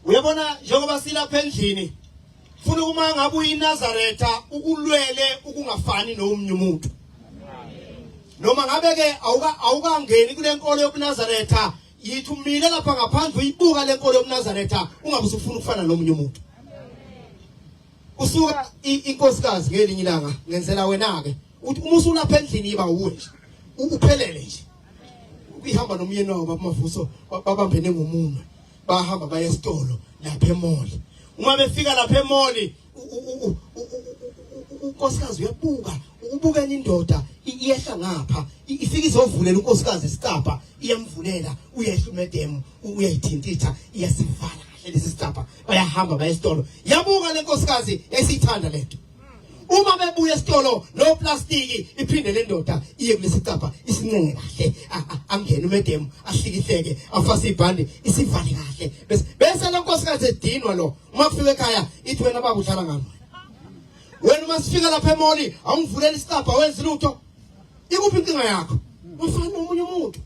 Uyabona njengoba silapha endlini funa uma ngabe uyiNazaretha ukulwele ukungafani nomunye umuntu. Noma ngabe ke awuka awukangeni kule nkolo yobuNazaretha yithi umile lapha ngaphandle uyibuka le nkolo yobuNazaretha ungabe usufuna ukufana nomunye umuntu. Usuka inkosikazi ngelinye ilanga ngenzela wena ke uthi uma usulapha endlini yiba uwe nje uphelele nje. Ihamba nomyeni wawo babumavuso babambene ngomunwe. Bahamba baye esitolo lapha emall. Uma befika lapha emall unkosikazi uyabuka ubuka enye indoda iyehla ngapha ifika izovulela unkosikazi isicabha iyamvulela uyehla umedemu uyayithintitha iyasivala kahle lesi sicabha bayahamba baye esitolo yabuka lenkosikazi yayisithanda lento uma bebuya esitolo no plastiki iphinde le ndoda iye kulesicabha isincenge kahle angene umedemu ahlikihleke afase ibhandi isivale kahle bese bese le nkosikazi edinwa lo uma kufika ekhaya ithi wena baba udlala ngami wena uma sifika lapha emoli awungivulela isicabha wenza lutho ikuphi inkinga yakho ufana nomunye umuntu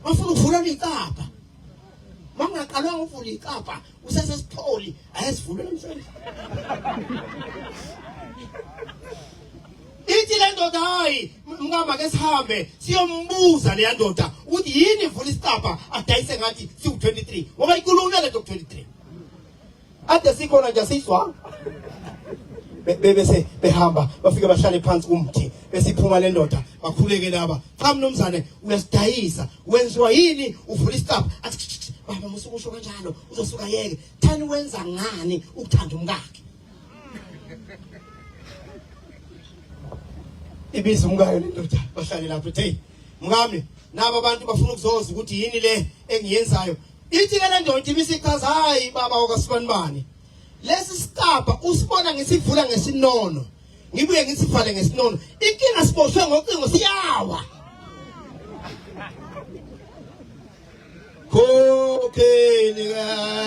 bafuna ukuvulela icabha Mangaqalwanga uvula ikapa usesesipholi ayesivule namhlanje. Ithi le ndoda hayi mkama ke sihambe siyombuza leya ndoda ukuthi yini ivula isicabha adayise ngathi siwu-23 ngoba ikulunywa le nto ku-23 ade sikhona nje asizwanga bese behamba bafike bahlale phansi kumthi besiphuma le ndoda bakhuleke laba cha mnumzane uyasidayisa wenziwa yini uvula isicabha athi baba musukusho kanjalo uzosuka yeke thani wenza ngani ukuthanda umkakhe ibiza umkayo le ndoda bahlale lapho hey mkami naba abantu bafuna ukuzoza ukuthi yini le engiyenzayo Ithi ke le ndoda ibisichaza hayi baba wakasibanibani. Lesi sicabha usibona ngisivula ngesinono. Ngibuye ngisivale ngesinono. Inkinga siboshwe ngocingo siyawa. Khokheni ka.